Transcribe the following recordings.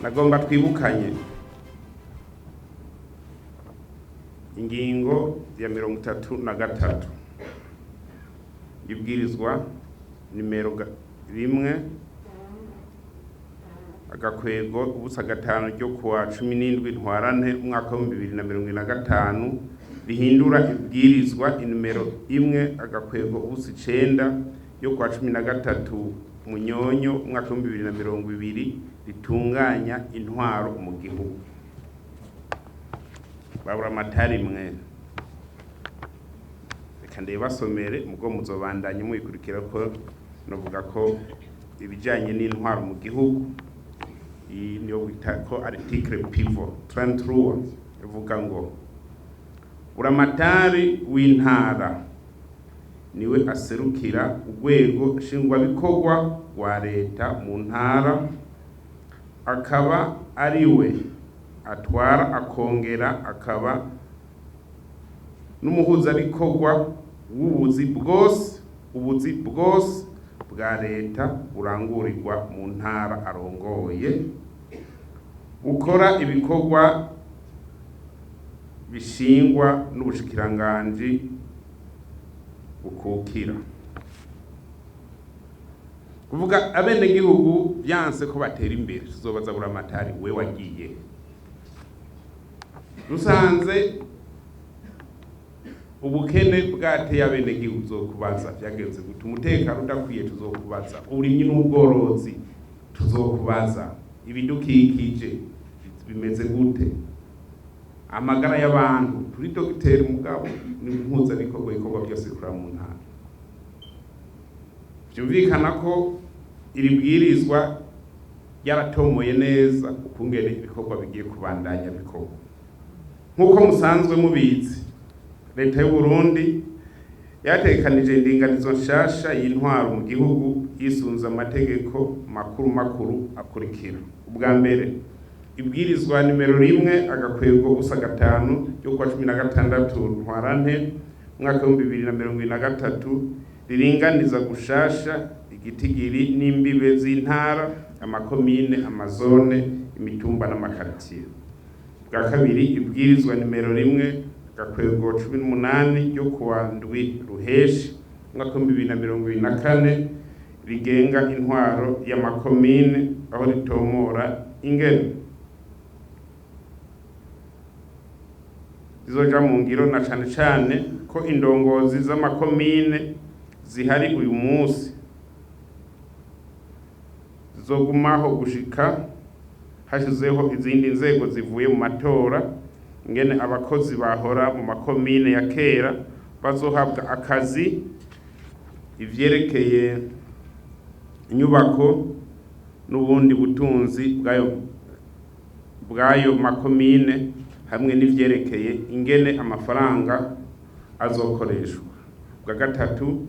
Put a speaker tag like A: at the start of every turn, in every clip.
A: Nagomba twibukanye ingingo ya 33 ibwirizwa nimero 1 agakwego 05 ryo kuwa 17 ntwarante umwaka wa 2025 rihindura ibwirizwa nimero 1 agakwego 09 yo kuwa 13 Munyonyo umwaka wa 2020 ritunganya intwaro mu gihugu. Babura amatari mwe, reka ndebasomere mugo muzobandanye muyikurikira ko novuga ko ibijanye n'intwaro mu gihugu. Iyi niyo bita ko article pivot 33 ivuga ngo buramatari w'intara niwe aserukira urwego nshingwabikorwa rwa leta mu ntara, akaba ariwe atwara akongera akaba n'umuhuzabikorwa w'ubuzi bwose ubuzi bwose bwa leta burangurirwa mu ntara arongoye, bukora ibikorwa bishingwa n'ubushikiranganji bukukira. Kuvuga abenegihugu vyanse ko batera imbere, tuzobaza buramatari we wagiye. Rusanze ubukene bwateye abenegihugu, tuzokubaza vyagenze gute, umutekano udakwiye tuzokubaza, uburimyi n'ubworozi tuzokubaza, ibidukikije bimeze gute, amagara y'abantu. Turi dogiteri mugabo ni impuzabikorwa, ibikorwa byose bikora mu ntara. Vyumvikana ko iri bwirizwa ryaratomoye neza ukungene ibikorwa bigiye kubandanya bikorwa. Nk'uko musanzwe mubizi, leta y'u Burundi yategekanije indinganizo nshasha y'intwaro mu gihugu yisunze amategeko makuru makuru akurikira. Ubwa mbere, ibwirizwa nimero 1 agakwego 05 ryo kuwa 16 ntwarante umwaka wa 2023 riringaniza gushasha igitigiri n'imbibe z'intara, amakomine, amazone, imitumba n'amakartier. Bwa kabiri, ibwirizwa nimero 1 agakwego 18 ryo kuwa 7 ruheshi umwaka wa 2024 rigenga intwaro y'amakomine, aho ritomora ingene zizoja mu ngiro, na cane cane ko indongozi z'amakomine zihari uyu munsi zizogumaho gushika hashizeho izindi nzego zivuye mu matora, ingene abakozi bahora mu makomine ya kera bazohabwa akazi, ivyerekeye inyubako n'ubundi butunzi bwayo makomine, hamwe n'ivyerekeye ingene amafaranga azokoreshwa. Bwa gatatu,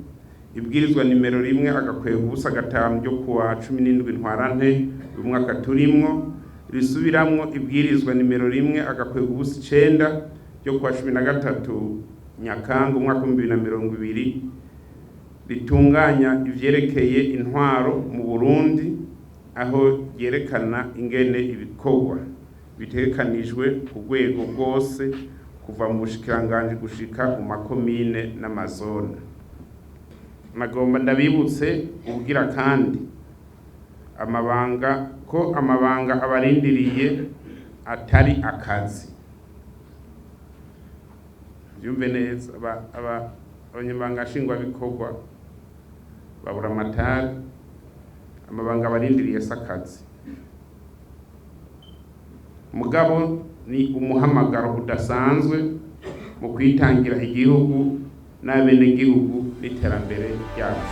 A: ibwirizwa nimero 1 agakwego 05 ryo kuwa 17 ntwarante uyu mwaka turimwo risubiramwo ibwirizwa nimero 1 agakwego 09 ryo kuwa 13 Nyakanga umwaka wa 2020 ritunganya ivyerekeye intwaro mu Burundi, aho ryerekana ingene ibikorwa bitegekanijwe ku rwego rwose kuva mu bushikiranganji gushika mu makomine n'amazone. Nagomba ndabibutse ubwira kandi amabanga ko amabanga abarindiriye atari akazi. Byumve neza, abanyamabanga nshingwabikorwa babura amatari, amabanga abarindiriye si akazi, mugabo ni umuhamagaro udasanzwe mu kwitangira igihugu n'abenegihugu n'iterambere ryacu.